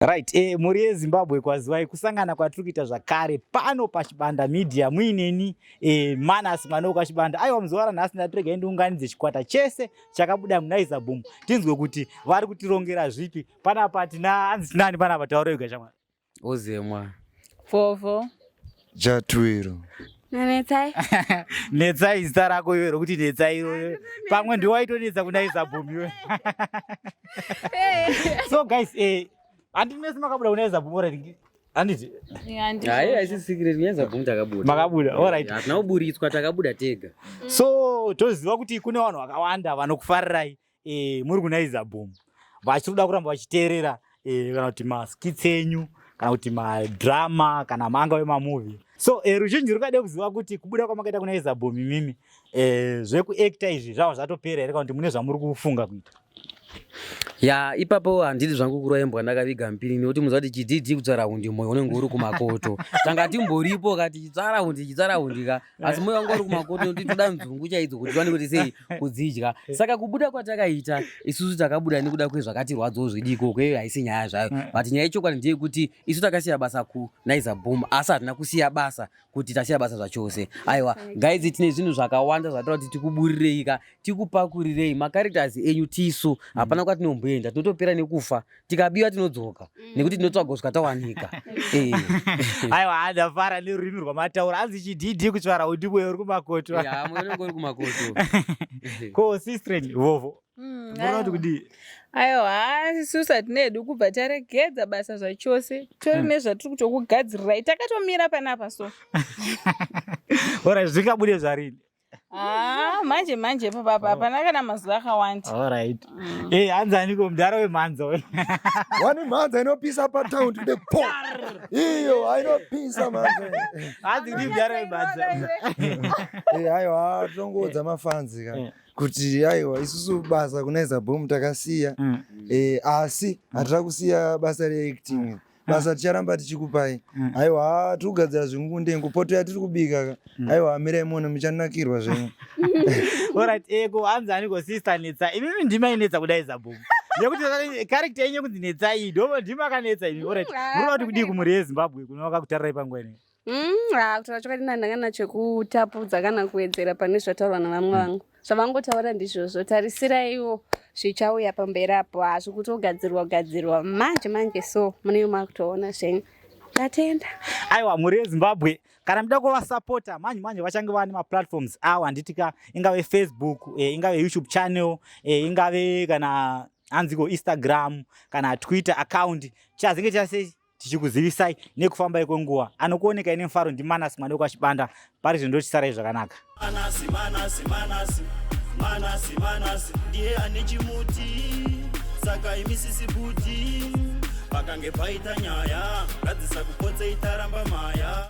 Right, mhuri yeZimbabwe, kwaziwai kusangana kwatiri kuita zvakare pano paChibanda Media muineni Manas mwana wekwaChibanda. Aiwa, muzuva ranhasi ndatiregai ndiunganidze chikwata chese chakabuda muNaiza Boom, tinzwe kuti vari kutirongera zvipi panapa. Tina hanzi tinani panapa? Taurega shamwari. Ozemwa. Vovo. Jatwiro. Nanetsai. Netsai, zita rako iwe rokuti Netsai iroyo, pamwe ndiwaitonetsa kuNaiza Boom iwe. So guys, handiti mese makabuda kuNaiza Boom, alright? Handiti? Hayi, haisi secret, kuNaiza Boom takabuda. Makabuda, alright. Hatina kuburitswa, takabuda tega. So toziva kuti kune vanhu vakawanda vanokufarirai muri kuNaiza Boom, vachiri kuda kuramba vachiteerera kana kuti maskits enyu, kana kuti madrama, kana mangave mamovie. So ruzhinji rungade kuziva kuti kubuda kwamakaita kuNaiza Boom imimi, zvekuacta izvi zvava zvatopera here, kana kuti mune zvamuri kufunga kuita? Ya, ipapo handidi zvangu kurwa ndakaviga mupini, nekuti muziva kuti chidhidhi kutsvara hundi, mwoyo unenge uri kumakoto. Tanga timboripo kati chitsvara hundi, chitsvara hundi ka, asi mwoyo wanga uri kumakoto, nekuti toda nzungu chaidzo kuti tiwane kuti sei kudzidya. Saka kubuda kwatakaita isusu, takabuda nekuda kwezvakatirwadzawo zvidi ikoko. Iyo haisi nyaya zvayo, but nyaya yechokwadi ndeyekuti isu takasiya basa kuNaiza Boom, asi hatina kusiya basa kuti tasiya basa zvachose. Aiwa guys, tine zvinhu zvakawanda zvatoda kuti tikuburirei ka, tikupakurirei macharacters enyu. Tisu hapana kwatinomboenda, tinotopera nekufa. Tikabiwa tinodzoka, nekuti tinotsvaga kusvika tawanika. Aiwa, handafara nerurimi rwamataura. Hanzi chidhidhi kutsvara hundi, mwoyo uri kumakoto. Ya, mwoyo unenge uri kumakoto. Ko sistren Vovo, munoona kuti kudii? Aiwa, isusu hatinedu kubva taregedza basa zvachose. Tori nezvatiri kutokugadzirirai, takatomira panapa so. Alright, zvingabude zvarini? Ah, manje manje papapa, hapana kana mazuva akawanda. Alright. Hanzi aniko mudhara wemhanza? Wani mhanza inopisa pataundi kude po iyo ainopisa mhanza. Hanzi kudii mudhara wemhanza? Aiwa, tinongoudza mafans ka kuti aiwa, isusu basa kuNaiza Boom takasiya, asi hatina kusiya basa reacting. Basa ticharamba tichikupai. Aiwa, tiri kugadzira zvingundengu, poto yatiri kubika ka. Aiwa, mirai muone, muchanakirwa zvenyu. Alright, ko hanzi aniko sister Netsa? Imimi ndimainetsa kuNaiza Boom, nekuti character yenyu yekunzi Netsa iyi ndo ndimakanetsa imi. Alright, munoda kuti kudii kumhuri yeZimbabwe kunovakakutarirai panguva inei? Ah, kutaura chokwadi, ndanga chekutapudza kana kuwedzera pane zvataurwa navamwe vangu. Zvavangotaura ndizvozvo. Tarisiraiwo zvichauya pamberi apo, hazvi kutogadzirwa kugadzirwa manje manje, so munenge makutoona zvenyu. Ndatenda. Aiwa, mhuri yeZimbabwe, kana muda kuvasapota manje manje, vachange vane maplatforms avo, handitika? Ingave Facebook, ingave YouTube channel, ingave kana hanziko Instagram kana Twitter account, chazenge chase tichikuzivisai nekufambai kwenguva. Anokuonekai nemufaro ndiManasi mwana wekwaChibanda. Pari zvino ndochisarai zvakanaka. Manasi, Manasi, Manasi, Manasi, Manasi ndiye ane chimuti, saka imisisi buti pakange paita nyaya ngadzisa kupotse itaramba maya.